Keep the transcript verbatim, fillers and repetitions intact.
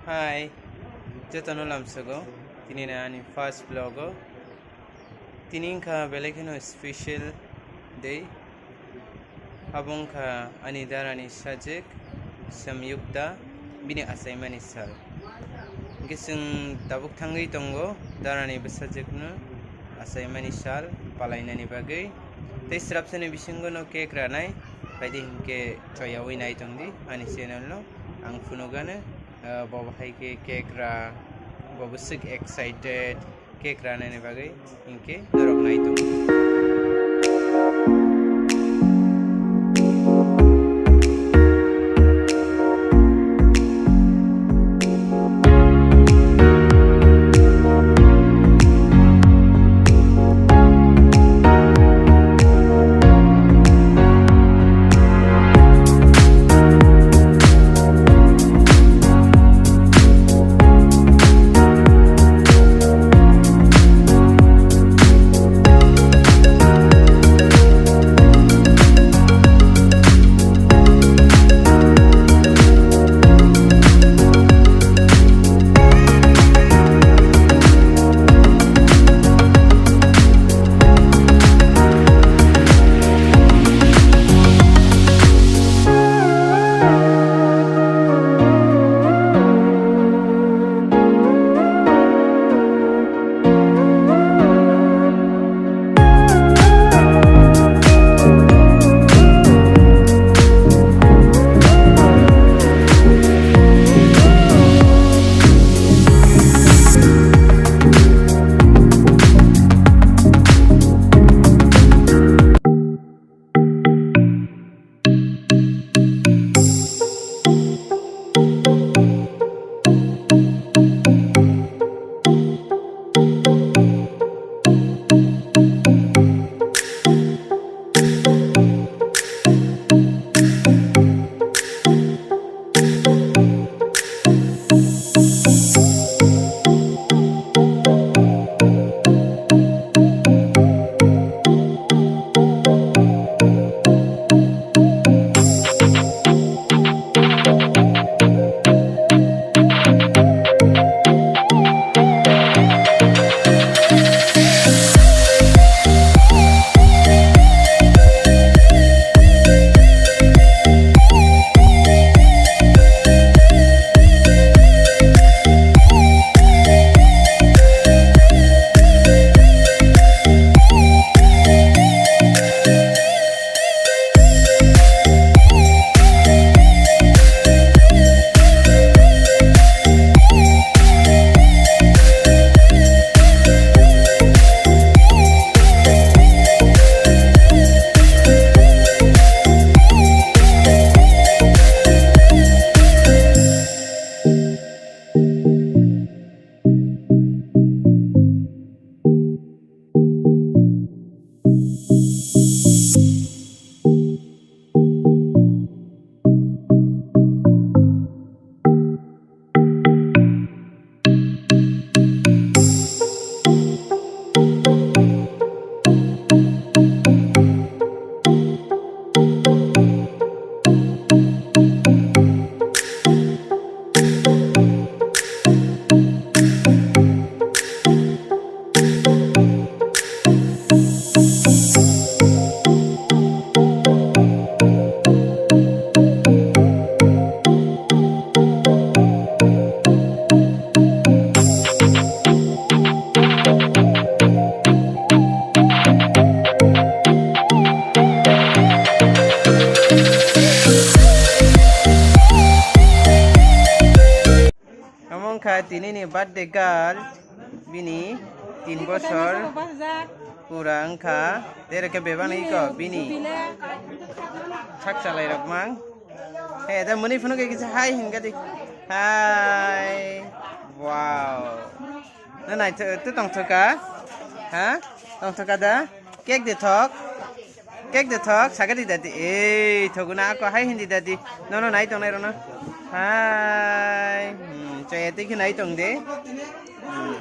Hi, jotono lamsogo. Tini na ani first vlog o. Tini wngkha belai kheno special day. Abo wngkha ani darani sajwk Samyukta, bini achaimani sal. Hwnkhe chwng tabuk thangwi tongo darani bwsajwkno achaimani sal palainani bagwi. Tei swrapsani bisingo no cake ranai, phaidi hinkhe choyaui nai tongdi ani channel no. Ang phunukgano, ah, bo bahai khe cake ra, bo bwswk excited cake ranani bagwi, hinkhe norok nai tongo. Omo wngkha tini ni birthday girl, bini tin bosor pura wngkha, tei rokhe bebak ni iko bini sak chalai rok mang. He, da muni phunuk kisa hi hinka di. Hi. Wow. Na nai tu tongthoka? Ha? Tongthoka da? Cake de thok. Cake de thok, sagadi dadi. Ei, thoguna ako hi hindi dadi. No, no, nai tong nai rono. Hi. Hmm, chaya tiki nai tong de. Hmm.